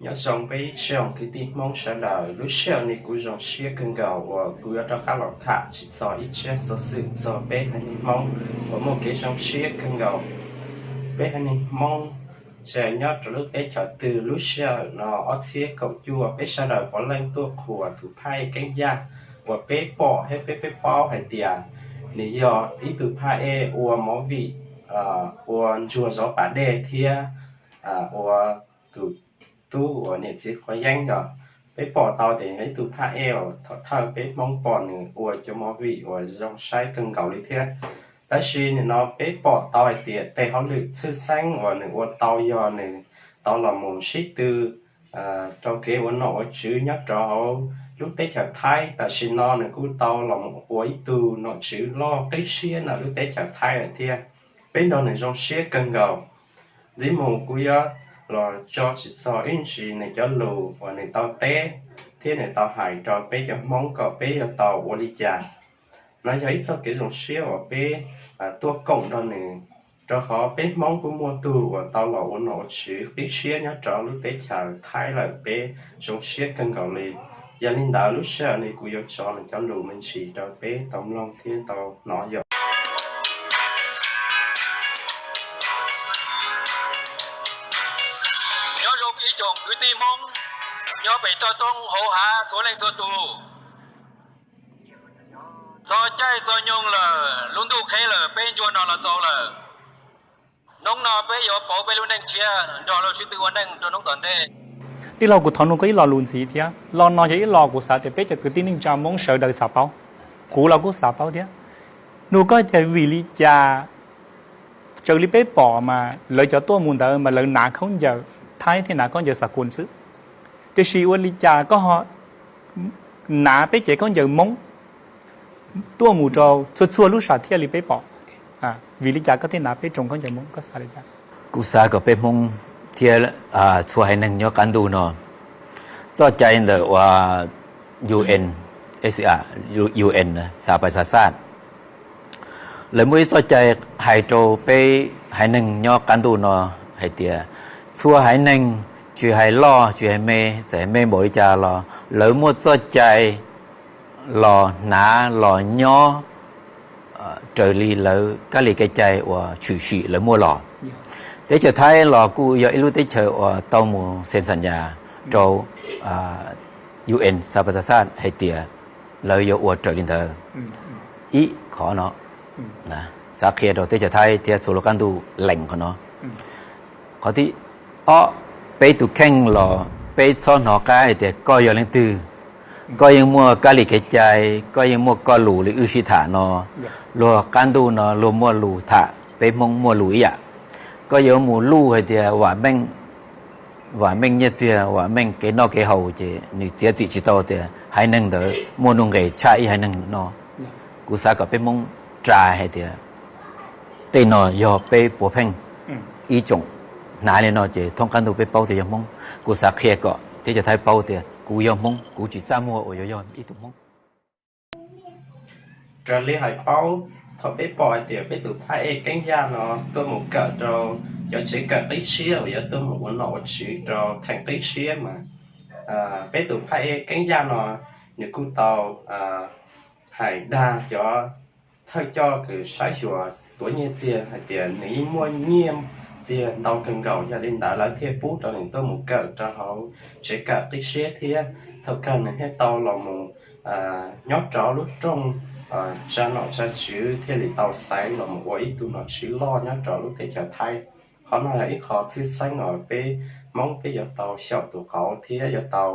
Nyob zoo peb ib tsoom kwv tij Hmoob sawv daws, lub sij hawm no kuv zoo siab kawg nkaus uas kuv yuav rov qab los tham tsis txog ib tsab xov xwm txog peb haiv neeg Hmoob uas muaj kev zoo siab kawg nkaus. Peb haiv neeg Hmoob, tsis hais nyob rau lub teb chaws twg, lub sij hawm no ob txhiab kaum cuaj peb sawv daws puav leej tuaj qhuas tus phaj ej Keeb Yaj uas peb pom thiab peb, peb paub hais tias nws yog ib tug phaj ej ua movie, ua ntsuag zov pas dej thiab ua tus tub uas niam txiv quav yeeb yog. Peb pom tau tias yog ib tug phaj ej uas thaum thawj peb Hmoob pom nws ua cov movie uas zoo saib kawg nkaus li thiab. Tab sis nim no peb pom tau hais tias tes hauj lwm tshwj xeeb uas nws ua tau yog nws tau los mus sib tw rau kev ua nom ua tswv nyob rau hauv lub teb chaws Thaib. Tam sim no nws kuj tau los mus ua ib tug nom tswv loj qib siab ntawm lub teb chaws Thaib lawm thiab. Peb nrog nws zoo siab kawg nkaus. Ntxiv mus kuv yuav los tso tsis txog ib ntsis nws cov lus uas nws tau teb thiab nws tau hais rau peb cov Hmoob kom peb yuav tau ua li cas. No yog ib txoj kev zoo siab uas peb tuaj koom nrog nws, rau qhov peb Hmoob kuj muaj tug uas tau los ua nom ua tswv qib siab nyob rau lub teb chaws Thaib lawm, peb zoo siab kawg nkaus li. Yog li ntawd lub sij hawm no kuv yuav tso nws cov lus me ntsis rau peb tau mloog thiab tau hnov yom. Nyob zoo ib tsoom kwv tij Hmoob nyob pem toj roob hauv hav txhua leej txhua tus. Txog caij txog nyoog lawm, lub ntuj qheb lawm, peb ntsuag no los txaus lawm. Hnub no peb yuav pauv peb lub neej tshiab nrog luag sib tw ua neej rau hnub tom ntej. Tij laug, kuv thov nug koj ib lo lus ntxiv thiab. Lo no yog ib lo kuv xav tias peb cov kwv tij neej tsa Hmoob sawv daws xav paub, kuv los kuj xav paub thiab. Nug koj tias vim li cas raws li peb pom mas lawv cov tuaj mus ntawd mas lawv hnav khaub ncaws Thaib thiab hnav khaub ncaws xav kun xwb, tiam sis ua li cas koj ho hnav peb cev khaub ncaws Hmoob tuaj mus rau txhua txhua lub sam thiaj li peb pom? Vim li cas koj thiaj hnav peb tsoom khaub ncaws Hmoob, koj xav li cas? Kuv xav kom peb Hmoob thiab txhua haiv neeg nyob qab ntuj no, txoj cai ntawm uas UN, UN, xav pais xav xaj, lawv muaj ib txoj cai hais rau peb haiv neeg nyob qab ntuj no hais tias txhua haiv neeg, tsis hais loj tsis hais me, txawm hais me npaum li cas los lawv muaj txoj cai los hnav los nyob raws li lawv kab li kev cai uas tshwm sim lawv muaj los. Teb chaws Thaib los kuj yog ib lub teb chaws uas tau mus xees xam nyas rau UN xav pais xav xaj hais tias lawv yuav ua raws li ntawd. Ib qhov no xav qhia rau teb chaws Thaib thiab txhua lub qab ntuj lees qhov no. Qhov thib ob, peb tus kheej los peb txhob hnov qab hais tias koj yog leej twg, koj yeej muaj kab li kev cai, koj yeej muaj koj lus li wb sib tham no. Luag qab ntuj no luag muaj lus tham, peb Hmoob muaj lus ib yam. Koj yuav mus luj hais tias vam meej, vam meej nyiaj txiag, vam meej kev noj kev haus ces nws txiav txim tsis tau tias haiv neeg ntawd muaj nuj nqis tshaj ib haiv neeg no. Kuv xav kom peb Hmoob rais hais tias tej no yog peb puav pheej ib tsoom hnav li no ces thoob qab ntuj peb paub tias yog Hmoob. Kuv xav qhia kom teb chaws Thaib paub tias kuv yog Hmoob, kuv tsis txaj muag uas yuav yog ib tug Hmoob. Raws li hais paub, thaum peb pom hais tias peb tus phaj ej Keeb Yaj no tuaj mus kawm rau cov tsev kawm qib siab uas yuav tuaj mus ua nom ua tswv rau theem qib siab mas peb tus phaj ej Keeb Yaj no nws kuj tau hais dag cov thawj coj kws saib xyuas tuav nyiaj txiag hais tias nws yeej muaj nyiaj txiag ntau kawg nkaus, yog li ntawd lawv thiaj pub rau nws tuaj mus kawm rau hauv tsev kawm qib siab thiab thaum kawg nws thiaj tau los mus nyob rau lub rooj tsa nom tsa tswv thiaj li tau xaiv los mus ua ib tug nom tswv loj nyob rau lub teb chaws Thaib. Qhov no yog ib qho tshwj xeeb uas peb Hmoob peb yuav tau xyaum tus qauv thiab yuav tau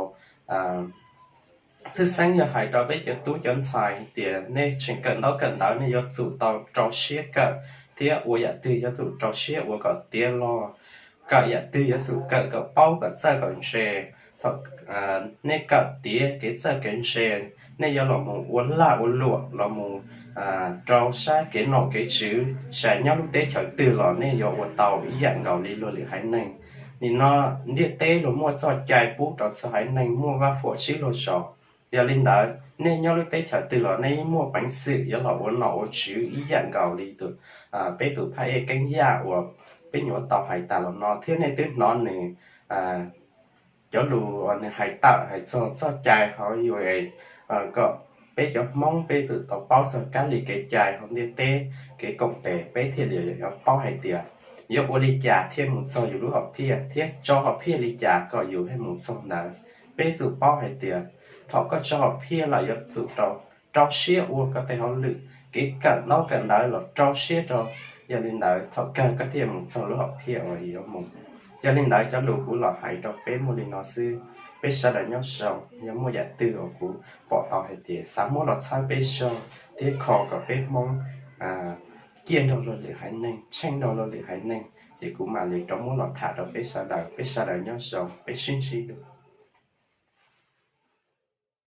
tshwj xeeb yog hais rau peb cov tub cov ntxhais hais tias nej tseem kawm ntaub kawm ntawv nej yuav tsum tau rau siab kawm thiab ua yam twg yuav tsum rau siab ua kom tiav log, kawm yam twg yuav tsum kawm kom paub kom txawj kom ntse. Thaum nej kawm tiav kev txawj kev ntse, nej yuav los mus ua lag ua luam los mus rau sab kev nom kev tswv, tsis hais nyob lub teb chaws twg los nej yuav ua tau ib yam nkaus li luag lwm haiv neeg. Nim no ntiaj teb luag muaj txoj cai pub rau txhua haiv neeg muaj vaj huam sib luag zos. Yog li ntawd nej nyob lub teb chaws twg los nej yeej muaj peev xwm yuav los ua nom ua tswv ib yam nkaus li tus, peb tus phaj ej Keeb Yaj uas peb nyuam tau hais tas los no thiab nej twb hnov nws cov lus uas nws hais tawm hais txog txoj cai hauv U A, kom peb cov Hmoob peb txawm tau paub txog kab li kev cai hauv ntiaj teb, kev koom tes, peb thiaj li yuav paub hais tias yuav ua li cas thiaj mus txog yus lub hom phiaj thiab tso hom phiaj li cas kom yus thiaj mus txog ntawd. Peb txawm paub hais tias thaum koj tso hom phiaj lawm yuav tsum rau rau siab ua koj tej hauj lwm, kev kawm ntaub kawm ntawv los rau siab rau. Yog li ntawd thaum kawg koj thiaj mus txog lub hom phiaj uas yuav mus. Yog li ntawd cov lus kuv los hais rau peb muaj li no xwb. Peb sawv daws nyob zoo, yog muaj yam twg uas kuv pom tau hais tias xav muab los txhawb peb zog thiab kho kom peb Hmoob ciaj nrog luag lwm haiv neeg, tsheej nrog luag lwm haiv neeg, ces kuv mam li rov muab los tham rau peb sawv daws. Peb sawv daws nyob zoo, peb sib ntsib dua.